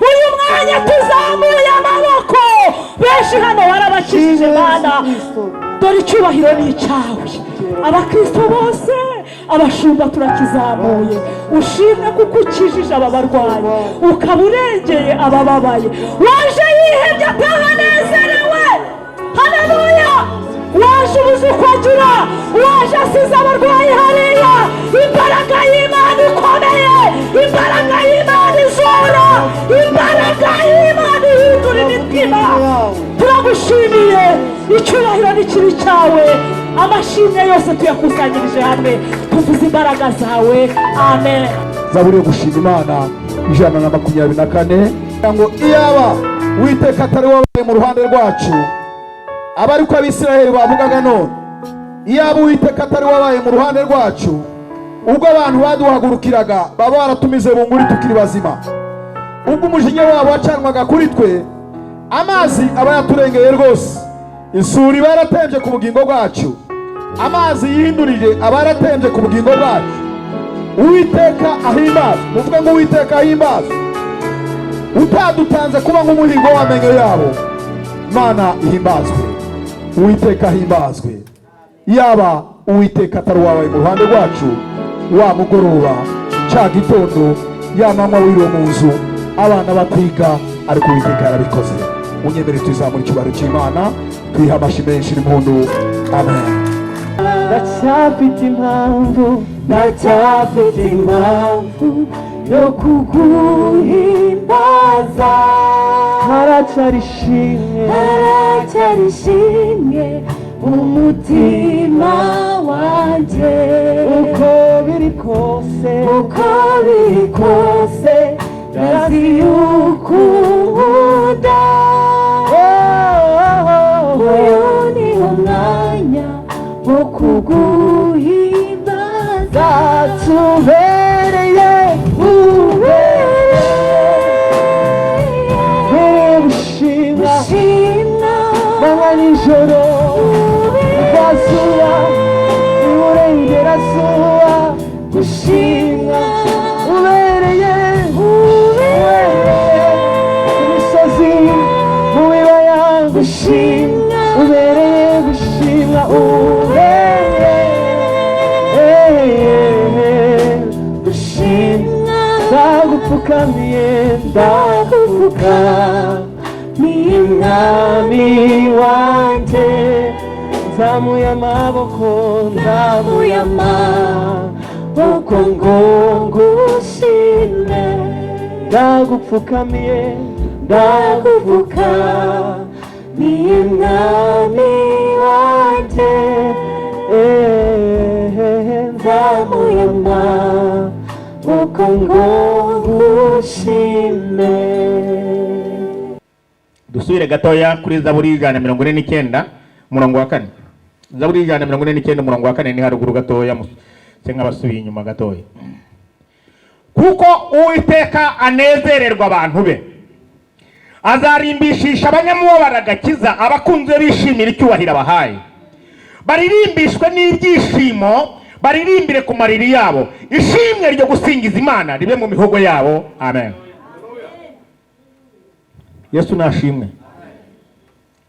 Uyu mwanya tuzamuye amaboko. Benshi hano warabakijije, Mana. Dore icyubahiro ni icyawe. Abakristo bose, abashumba, turakizamuye. Ushimwe kuko ukijije aba barwayi, ukaba urengeye abababaye. Waje yihebye ataha anezerewe. Haleluya! Waje ubuze uko agira, waje asize abarwayi hariya. Imbaraga y'Imana ikomeye, imbaraga y'Imana izora, imbaraga y'Imana ihindura imitima. Turagushimiye. Icyubahiro n'ikibi cyawe. Amashimwe yose tuyakusanyirije hamwe, tuvuze imbaraga zawe. Amen. Zaburi yo gushima Imana, 124, ngo: "Iyaba Uwiteka atari wabaye mu ruhande rwacu." Aba ariko Abisiraheli bavugaga none: "Iyaba Uwiteka atari wabaye mu ruhande rwacu ubwo abantu baduhagurukiraga, baba baratumize bunguri tukiri bazima. Ubwo umujinya wabo wacanwaga kuri twe, amazi aba yaturengeye rwose, isuri iba yaratembye ku bugingo bwacu, amazi yihindurije aba yaratembye ku bugingo bwacu." Uwiteka ahimbazwe. Muvuge ngo: "Uwiteka ahimbazwe, utadutanze kuba nk'umuhigo w'amenyo yabo." Mana ihimbazwe, Uwiteka ahimbazwe. Yaba Uwiteka atari uwabaye mu ruhande rwacu wa mugoroba, cya gitondo, ya manywa wiriwe mu nzu abana batiga, ariko Uwiteka yarabikoze. Unyemere tuzamura icyubahiro cy'Imana, tuyihe amashyi menshi n'impundu. Amen. Ndacyafite impamvu, ndacyafite impamvu yo kuguhimbaza. Haracyari ishimwe, haracyari ishimwe umutima wanjye. Uko biri kose, uko biri kose, ndazi yuko unkunda. Uyu ni umwanya wo kuguhimbaza. Tubereye, ubereye gushimwa. Gushimwa. Manywa nijoro, ivazuba, iburengerazuba, gushimwa. Ubereye, ubereye ku misozi, mu bibaya, gushimwa. Ubereye gushimwa, ubereye gushimwa. Ndagupfukamiye, ndagupfukamiye, Mwami wanjye. Nzamuye amaboko, nzamuye amaboko ngo ngushime. Ndagupfukamiye, ndagupfukamiye, Mwami wanjye. Nzamuye amaboko ngo ngushime. Dusubire gatoya kuri Zaburi 149, umurongo wa 4. Zaburi 149, umurongo wa 4, ni haruguru gatoya, se nk'abasubiye inyuma gatoya. Kuko Uwiteka anezererwa abantu be, azarimbishisha abanyamubabaro agakiza, abakunzi be bishimira icyubahiro abahaye. Baririmbishwe n'ibyishimo, baririmbire ku mariri yabo, ishimwe ryo gusingiza Imana ribe mu mihogo yabo. Amen. Yesu nashimwe.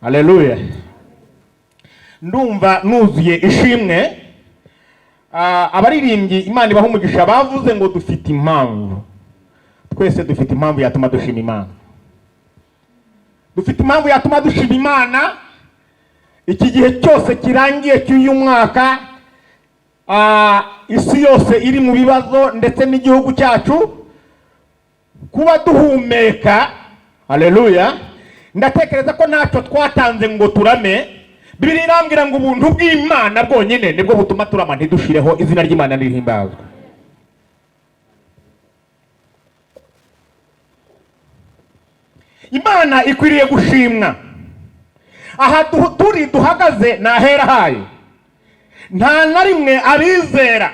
Haleluya! Ndumva nuzuye ishimwe. Abaririmbyi, Imana ibaha umugisha, bavuze ngo dufite impamvu. Twese dufite impamvu yatuma dushima Imana. Dufite impamvu yatuma dushima Imana. Iki gihe cyose kirangiye cy'uyu mwaka, isi yose iri mu bibazo, ndetse n'igihugu cyacu, kuba duhumeka, haleluya! Ndatekereza ko ntacyo twatanze ngo turame. Bibiliya irambwira ngo ubuntu bw'Imana bwonyine nibwo butuma turama ntidushireho. Izina ry'Imana nirihimbazwe. Imana ikwiriye gushimwa. Aha turi duhagaze ni ahera hayo. Nta na rimwe abizera,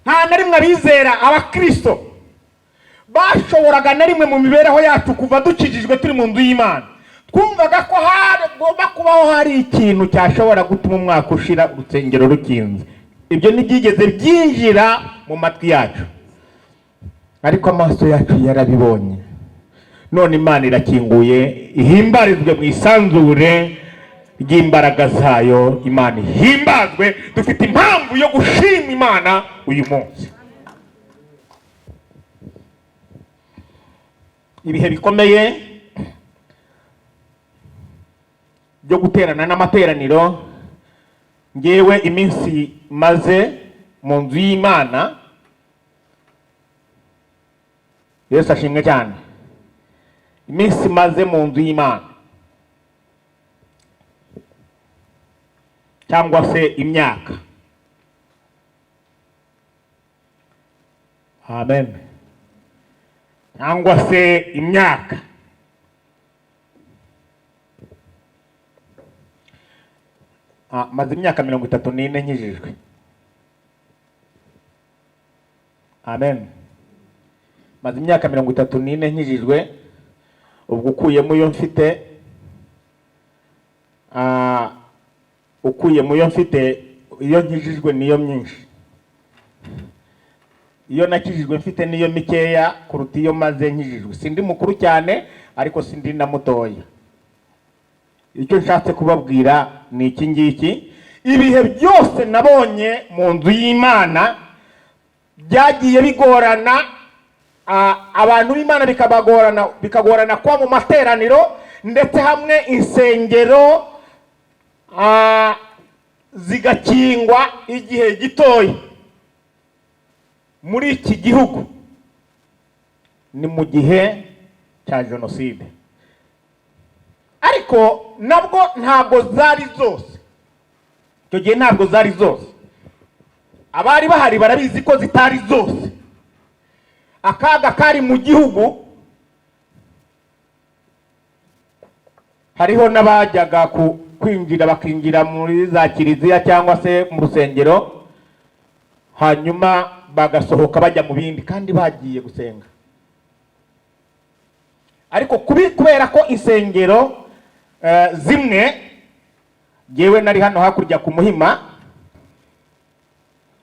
nta na rimwe abizera, abakristo bashoboraga na rimwe mu mibereho yacu kuva dukijijwe turi mu nzu y'Imana, twumvaga ko hagomba kubaho hari ikintu cyashobora gutuma umwaka ushira urusengero rukinze. Ibyo ntibyigeze byinjira mu matwi yacu. Ariko amaso yacu yarabibonye. None Imana irakinguye, ihimbarizwe mu isanzure ry'imbaraga zayo. Imana ihimbazwe. Dufite impamvu yo gushima Imana uyu munsi. Ibihe bikomeye byo guterana n'amateraniro, ngewe iminsi maze mu nzu y'Imana, Yesu ashimwe cyane, iminsi maze mu nzu y'Imana cyangwa se imyaka, amen, cyangwa se imyaka, maze imyaka 34 nkijijwe, amen, maze imyaka 34 nkijijwe. Ubwo ukuyemo iyo mfite, ukuyemo iyo mfite, iyo nkijijwe niyo myinshi, iyo nakijijwe mfite niyo mikeya kuruta iyo maze nkijijwe. Sindi mukuru cyane ariko sindi na mutoya. Icyo nshatse kubabwira ni iki ngiki: ibihe byose nabonye mu nzu y'Imana byagiye bigorana, abantu b'Imana bikabagorana, bikagorana kuba mu materaniro, ndetse hamwe insengero zigakingwa igihe gitoya muri iki gihugu, ni mu gihe cya jenoside. Ariko nabwo ntabwo zari zose icyo gihe, ntabwo zari zose. Abari bahari barabizi ko zitari zose. Akaga kari mu gihugu, hariho n'abajyaga kwinjira bakinjira muri za kiliziya cyangwa se mu rusengero, hanyuma bagasohoka bajya mu bindi kandi bagiye gusenga. Ariko kubera ko insengero zimwe, ngewe nari hano hakurya ku Muhima,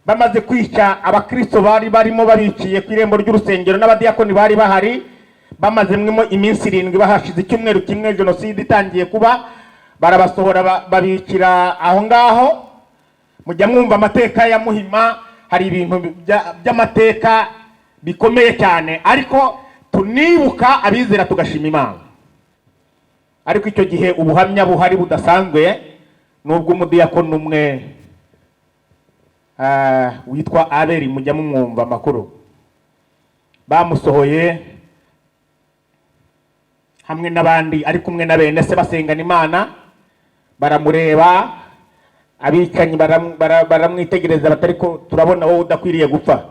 bamaze kwica abakristo bari barimo babiciye ku irembo ry'urusengero, n'abadiyakoni bari bahari, bamazemo iminsi 7, bahashize icyumweru kimwe jenoside itangiye kuba, barabasohora babicira aho ngaho. Mujya mwumva amateka ya Muhima, hari ibintu by'amateka bikomeye cyane, ariko tunibuka abizera tugashima Imana. Ariko icyo gihe ubuhamya buhari budasanzwe nubwo umudiyakoni umwe witwa Abeli, mujya mumwumva amakuru, bamusohoye hamwe n'abandi ari kumwe na bene se basengana Imana, baramureba abicanyi baramwitegereza batari ko turabona wowe udakwiriye gupfa,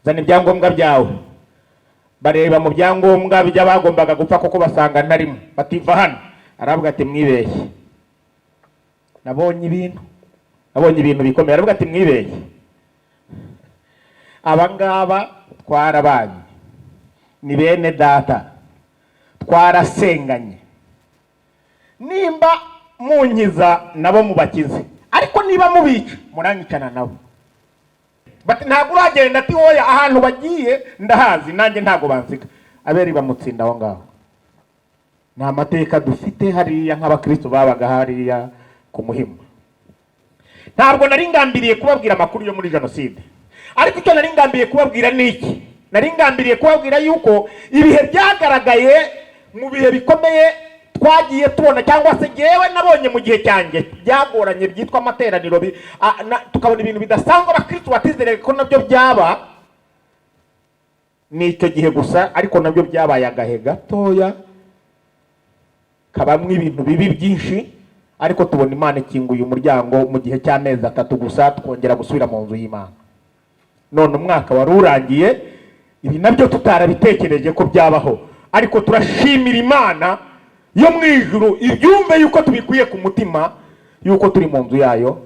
zana ibyangombwa byawe. Bareba mu byangombwa by'abagombaga gupfa kuko basanga ntarimo, bativa hano. Aravuga ati mwibeshye, nabonye ibintu bikomeye. Aravuga ati mwibeshye, abangaba twarabanye, ni bene data, twarasenganye, nimba munkiza nabo mubakize, ariko niba mubica muranyicana nabo. Bati ntabwo uragenda, ati oya, ahantu bagiye ndahazi nanjye ntabwo bansiga. Abeli bamutsinda aho ngaho. Ni amateka dufite hariya nk'abakristo babaga hariya ku Muhima. Ntabwo nari ngambiriye kubabwira amakuru yo muri jenoside, ariko icyo nari ngambiriye kubabwira ni iki: nari ngambiriye kubabwira yuko ibihe byagaragaye mu bihe bikomeye twagiye tubona, cyangwa se ngewe nabonye mu gihe cyanjye byagoranye byitwa amateraniro, tukabona ibintu bidasanzwe abakristo batizereye ko nabyo byaba. Ni icyo gihe gusa, ariko nabyo byabaye agahe gatoya kabamwe ibintu bibi byinshi, ariko tubona Imana ikinguye umuryango mu gihe cy'amezi 3 gusa, twongera gusubira mu nzu y'Imana. None umwaka wari urangiye, ibi nabyo tutarabitekereje ko byabaho, ariko turashimira Imana yo mu ijuru ibyumve yuko tubikuye ku mutima, yuko turi mu nzu yayo.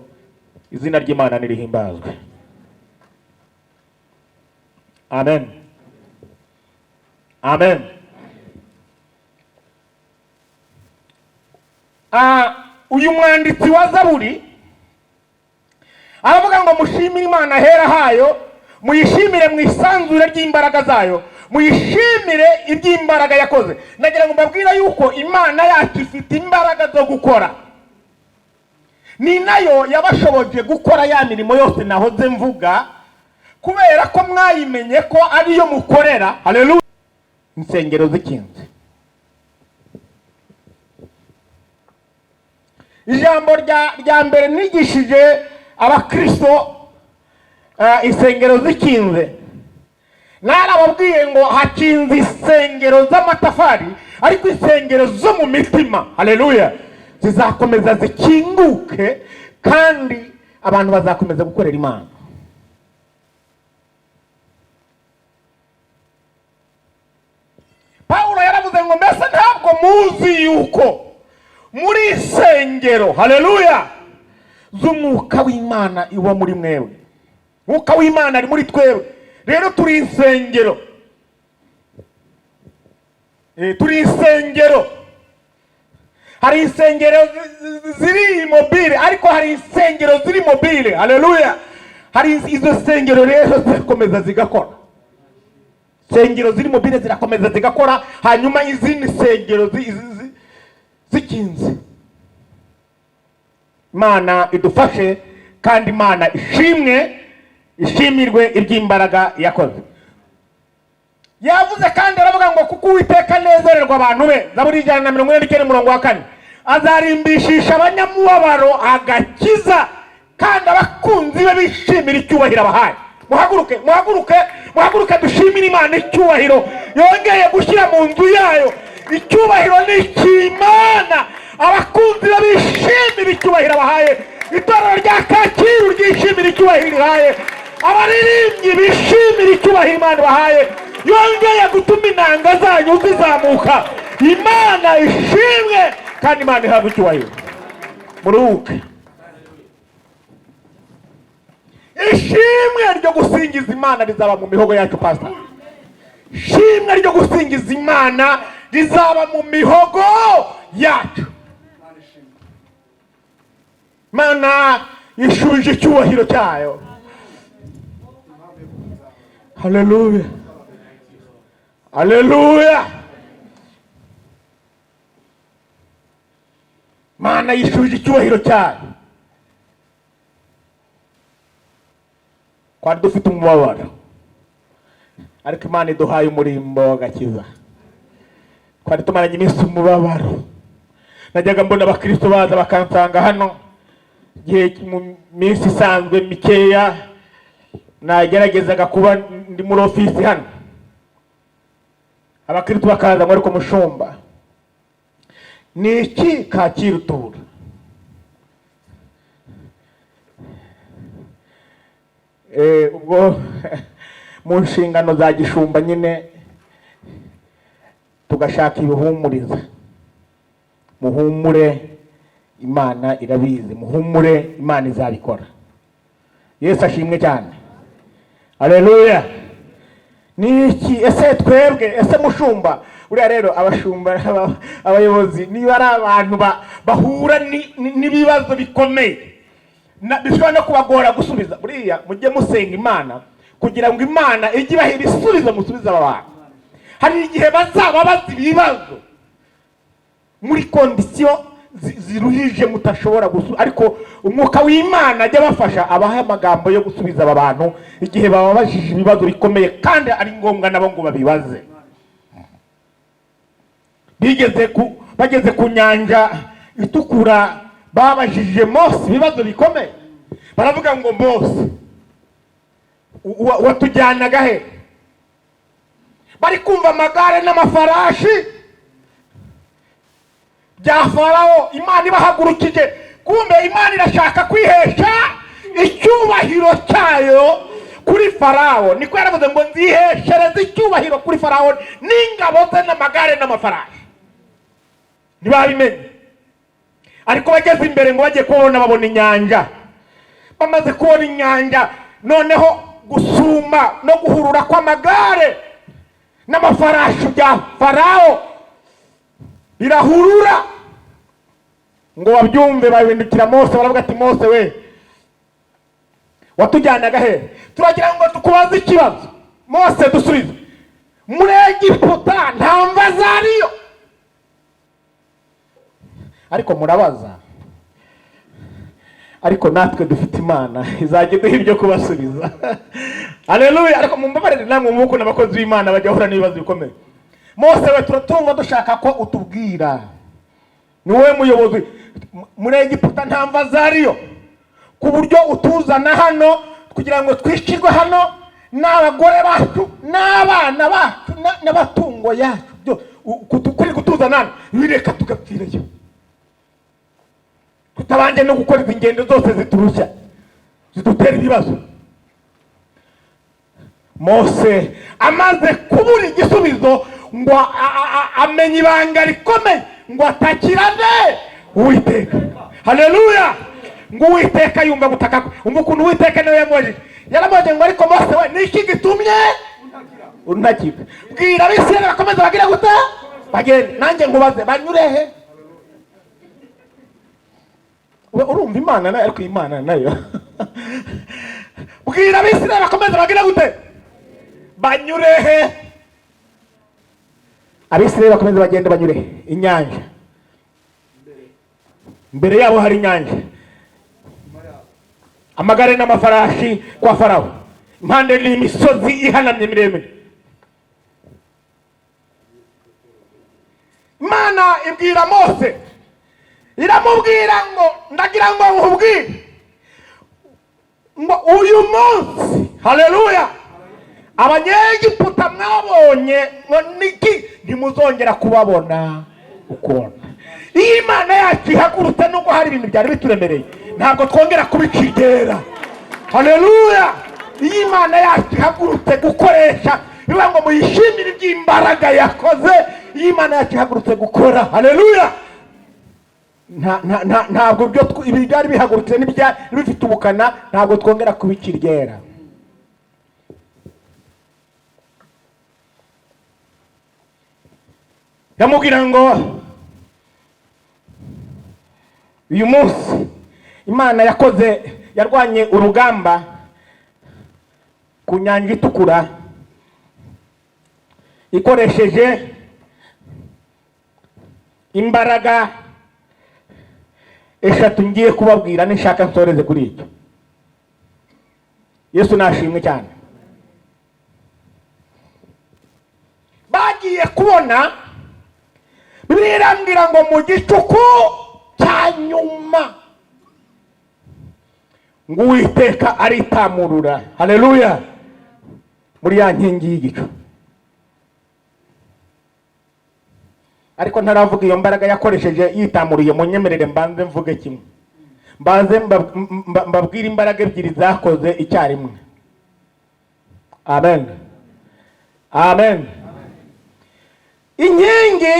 Izina ry'Imana nirihimbazwe, amen, amen. Uyu mwanditsi wa Zaburi aravuga ngo mushimire Imana hera hayo, Muyishimire mu isanzure ry'imbaraga zayo, muyishimire iby'imbaraga yakoze. Nagira ngo mbabwire yuko Imana yacu ifite imbaraga zo gukora, ni nayo yabashoboje gukora ya mirimo yose nahoze mvuga, kubera ko mwayimenye ko ariyo mukorera. Haleluya! Insengero zikinze. Ijambo rya mbere nigishije abakristo, insengero zikinze, narababwiye ngo hakinze insengero z'amatafari, ariko insengero zo mu mitima, haleluya, zizakomeza zikinguke, kandi abantu bazakomeza gukorera Imana. Pawulo yaravuze ngo mbese ntabwo muzi yuko muri insengero, haleluya, z'umwuka w'Imana iba muri mwewe. Umwuka w'Imana ari muri twebwe, rero turi insengero. Turi insengero. Hari insengero ziri mobile, ariko hari insengero ziri mobile, haleluya. Hari izo nsengero rero zirakomeza zigakora, insengero ziri mobile zirakomeza zigakora, hanyuma izindi nsengero zikinze. Imana idufashe, kandi Imana ishimwe, ishimirwe iby'imbaraga yakoze. Yavuze kandi aravuga ngo kuko Uwiteka anezererwa abantu be, Zaburi 149 umurongo wa 4, azarimbishisha abanyamubabaro agakiza, kandi abakunzi be bishimira icyubahiro abahaye. Muhaguruke, muhaguruke, muhaguruke dushimire Imana icyubahiro yongeye gushyira mu nzu yayo. Icyubahiro ni icy'Imana, abakunzi be bishimira icyubahiro abahaye. Itorero rya Kacyiru ryishimira icyubahiro rihaye, abaririmbyi bishimira icyubahiro Imana ibahaye. Yongeye gutuma inanga zanyu zizamuka. Imana ishimwe kandi Imana ihabwe icyubahiro. Muruhuke. Ishimwe ryo gusingiza Imana rizaba mu mihogo yacu, pastor. Ishimwe ryo gusingiza Imana rizaba mu mihogo yacu. Imana ishubije icyubahiro cyayo. Haleluya, haleluya. Imana yishubije icyubahiro cyayo. Twari dufite umubabaro, ariko Imana iduhaye umurimbo w'agakiza. Twari tumaranye iminsi umubabaro. Najyaga mbona abakristo baza bakansanga hano igihe mu minsi isanzwe mikeya nageragezaga kuba ndi muri ofisi hano, abakristo bakaza ngo ariko mushumba, ni iki Kacyiru tubura? Ubwo mu nshingano za gishumba nyine tugashaka ibihumuriza. Muhumure, Imana irabizi. Muhumure, Imana izabikora. Yesu ashimwe cyane. Haleluya. Ni iki ese twebwe, ese mushumba? Uriya rero abashumba, abayobozi niba ari abantu bahura n'ibibazo bikomeye, bishobora no kubagora gusubiza. Buriya mujye musenga Imana kugira ngo Imana ijye ibaha ibisubizo musubize aba bantu. Hari igihe bazaba bazi ibibazo muri kondisiyo ziruhije mutashobora gusubiza, ariko umwuka w'Imana ajya abafasha abaha amagambo yo gusubiza aba bantu igihe bababajije ibibazo bikomeye, kandi ari ngombwa nabo ngo babibaze. Bageze ku nyanja itukura, babajije Mose ibibazo bikomeye. Baravuga ngo Mose, watujyanaga he? Bari kumva amagare n'amafarashi bya Farawo. Imana ibahagurukije. Kumbe Imana irashaka kwihesha icyubahiro cyayo kuri Farawo. Niko yaravuze ngo nziheshereze icyubahiro kuri Farawo n'ingabo ze n'amagare n'amafarashi. Ntibabimenye, ariko bageze imbere ngo bajye kubona, babona inyanja. Bamaze kubona inyanja, noneho gusuma no guhurura kw'amagare n'amafarashi bya Farawo birahurura. Ngo babyumve, babindukira Mose, baravuga ati Mose we, Watujyanaga he? Turagira ngo tukubaze ikibazo, Mose, dusubize. Muri Egiputa nta mva zariyo? Ariko murabaza, ariko natwe dufite Imana izajya iduha ibyo kubasubiza. Haleluya! Ariko mumbabarire namwe, muko n'abakozi b'Imana bajya bahura n'ibibazo bikomeye. Mose we, turatumva dushaka ko utubwira, ni wowe muyobozi. Muri Egiputa nta mva zariyo, ku buryo utuzana hano kugira ngo twicirwe hano n'abagore bacu n'abana bacu n'abatungo yacu? Kuri kutuzana hano, bireka tugapfirayo, tutabanje no gukora izi ngendo zose ziturushya, zidutera ibibazo. Mose amaze kubura igisubizo, ngo amenye ibanga rikomeye, ngo atakirane Uwiteka. Haleluya! Ngo Uwiteka yumva gutaka kwe. Umva ukuntu Uwiteka nawe yamubajije, yaramubajije ngo: "Ariko Mose we, ni iki gitumye untakira? Bwira Abisirayeli bakomeza bagire gute? Bagende." Nanjye nkubaze, banyure he? Urumva Imana nayo, ariko Imana nayo, bwira Abisirayeli bakomeza bagire gute? Banyure he? Abisirayeli bakomeza bagende, banyure he? Inyanja mbere yabo, hari inyanja, amagare n'amafarashi kwa Farawo, impande ni imisozi ihanamye miremire. Imana ibwira Mose, iramubwira ngo: "Ndagira ngo nkubwire ngo uyu munsi, haleluya, Abanyegiputa mwabonye ngo niki, ntimuzongera kubabona ukundi." Iyo Imana yacu ihagurutse, nubwo hari ibintu byari bituremereye, ntabwo twongera kubicigera. Haleluya! Iyo Imana yacu ihagurutse gukoresha, bivuga ngo muyishimire iby'imbaraga yakoze. Iyo Imana yacu ihagurutse gukora, haleluya, ntabwo ibyo ibi byari bihagurutse n'ibya bifite ubukana, ntabwo twongera kubikiryera. Yamubwira ngo uyu munsi Imana yakoze, yarwanye urugamba ku Nyanja Itukura ikoresheje imbaraga eshatu ngiye kubabwira. Nishaka nsoreze kuri icyo. Yesu nashimwe cyane. Bagiye kubona, Bibiliya irambwira ngo mu gicuku cya nyuma, ngo Uwiteka aritamurura, haleluya, muri ya nkingi y'igicu. Ariko ntaravuga iyo mbaraga yakoresheje yitamuriye, munyemerere mbanze mvuge kimwe, mbanze mbabwire imbaraga ebyiri zakoze icyarimwe. Amen, amen. Inkingi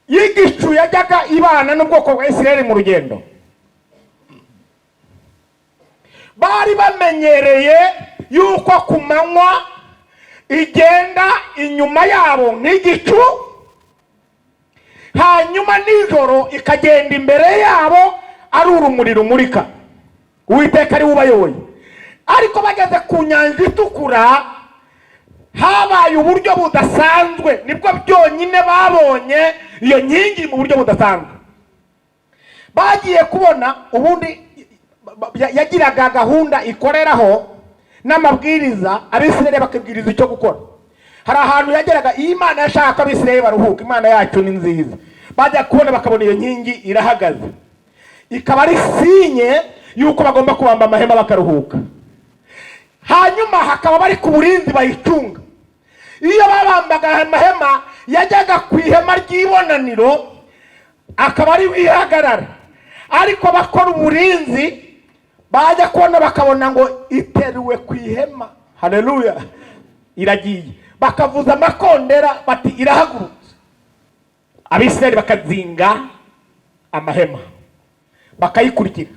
y'igicu yajyaga ibana n'ubwoko bwa Isirayeli mu rugendo. Bari bamenyereye yuko ku manywa igenda inyuma yabo nk'igicu, hanyuma nijoro ikagenda imbere yabo ari urumuri rumurika, Uwiteka ari we ubayoboye. Ariko bageze ku Nyanja Itukura, habaye uburyo budasanzwe. Nibwo byonyine babonye iyo nkingi mu buryo budasanzwe. Bagiye kubona, ubundi yagiraga gahunda ikoreraho n'amabwiriza, Abisirayeli bakabwiriza icyo gukora. Hari ahantu yageraga, iyo Imana yashaka ko Abisirayeli baruhuka, Imana yacu ni nziza, bajya kubona bakabona iyo nkingi irahagaze, ikaba ari signe y'uko bagomba kubamba amahema bakaruhuka. Hanyuma hakaba bari ku burinzi bayicunga. Iyo babambaga amahema, yajyaga ku ihema ry'ibonaniro akaba ari ihagarara, ariko bakora uburinzi bajya kubona bakabona ngo iteruwe ku ihema, haleluya, iragiye, bakavuza amakondera bati: "Irahagurutse." Abisirayeli bakazinga amahema bakayikurikira.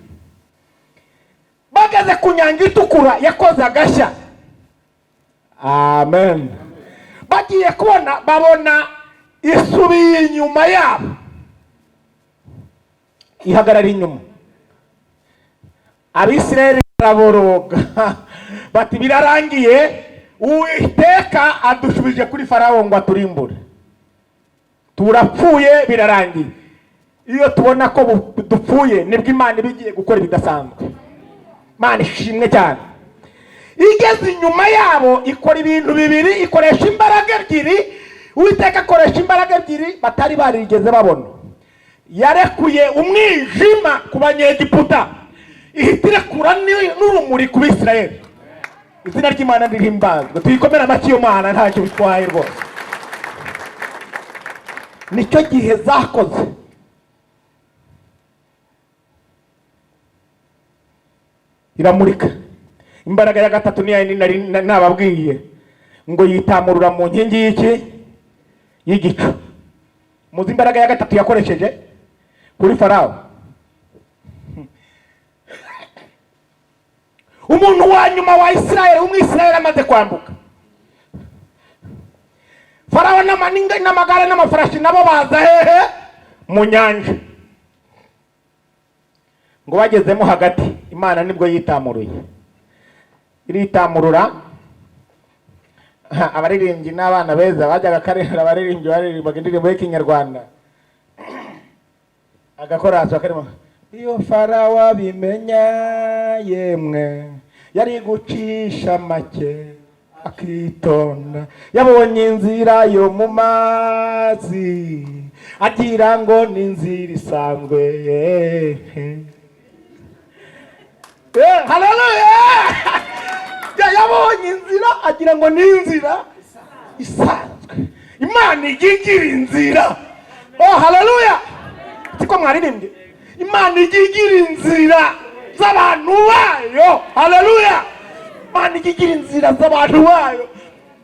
Bageze ku Nyanja Itukura, yakoze agashya. Amen. Bagiye kubona babona isubiye inyuma yabo, ihagarara inyuma. Abisirayeli Baraboroga bati: "Birarangiye, Uwiteka adushubije kuri Farawo ngo aturimbure, turapfuye, birarangiye." Iyo tubona ko dupfuye, nibwo Imana iba igiye gukora ibidasanzwe. Imana ishimwe cyane. Igeze inyuma yabo ikora ibintu bibiri, ikoresha imbaraga ebyiri. Uwiteka akoresha imbaraga ebyiri batari barigeze babona. Yarekuye umwijima ku Banyegiputa, ihita irekura n'urumuri ku Bisirayeli. Izina ry'Imana ririhimbazwe, tuyikomere amashyi. Iyo Mana ntacyo bitwaye rwose. Nicyo gihe zakoze. Iramurika. Imbaraga ya gatatu niyo nari nababwiye ngo yitamurura mu nkingi y'iki? Y'igicu. Muzi imbaraga ya gatatu yakoresheje kuri Farawo? Umuntu wa nyuma wa Isirayeli, Umwisirayeli, amaze kwambuka, Farawo n'amagare n'amafarashi nabo baza hehe? Mu nyanja. Ngo bagezemo hagati, Imana nibwo yitamuruye, iritamurura. Abaririmbyi n'abana beza bajyaga karera, abaririmbyi baririmbaga indirimbo y'Ikinyarwanda, agakorasi karimo: "Iyo Farawo abimenya yemwe, yari gucisha make akitonda. Yabonye inzira yo mu mazi, agira ngo ni inzira isanzwe." Haleluya! Yabonye inzira agira ngo ni inzira isanzwe. Imana ijya igira inzira. Oh, haleluya! Siko mwaririmbye? Imana ijya igira inzira z'abantu bayo. Haleluya! Imana ijya igira inzira z'abantu bayo,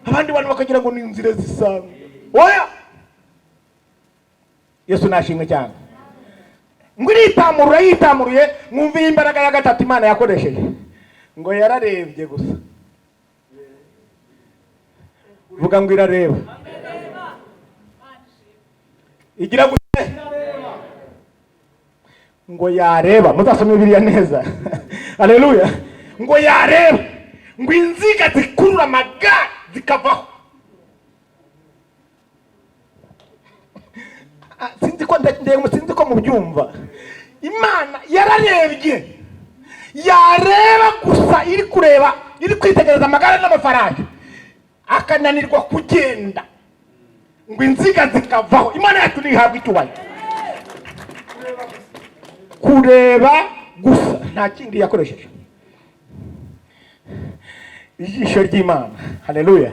abandi bantu bakagira ngo ni inzira zisanzwe. Oya, Yesu nashimwe cyane. Ngo iritamurura, yitamuruye. Mwumve iyi imbaraga ya gatatu Imana yakoresheje. Ngo yararebye gusa. Vuga ngo irareba. Igira gute? Ngo yareba. Muzasome Bibiliya neza. Haleluya! Ngo yareba, ngo inziga zikurura amagare zikavaho. Sinzi ko sinzi ko mubyumva. Imana yararebye, yareba gusa, iri kureba, iri kwitegereza amagare n'amafaranga akananirwa kugenda, ngo inziga zikavaho. Imana yacu ntihabwa icyubahiro. Kureba gusa, nta kindi yakoresheje. Ijisho ry'Imana, haleluya!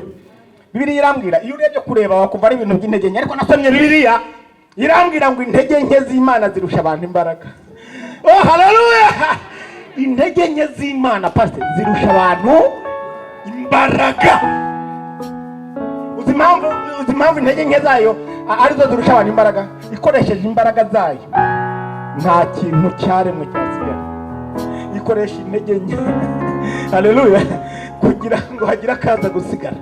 Bibiliya irambwira, iyo urebye kureba wakumva ari ibintu by'intege nke, ariko nasomye Bibiliya irambwira ngo intege nke z'Imana zirusha abantu imbaraga. Oh, haleluya! Intege nke z'Imana, pastor, zirusha abantu imbaraga. Uzi impamvu intege nke zayo arizo zirusha abantu imbaraga? Ikoresheje imbaraga zayo nta kintu cyaremwe cyasigara. Ikoresha intege nke, haleluya, kugira ngo hagire akaza gusigara.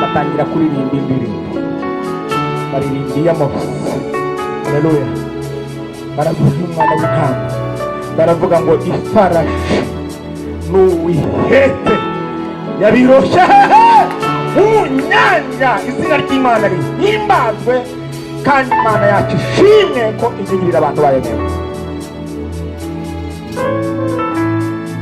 Batangira kuririmba indirimbo, baririmba iy'amaboko. Haleluya! Baravuga umwana w'intama, baravuga ngo ifarashi n'uwihetse yabiroshye hehe? Mu nyanja. Izina ry'Imana rihimbazwe, kandi Imana yacu ishimwe ko igirira abantu bayo neza.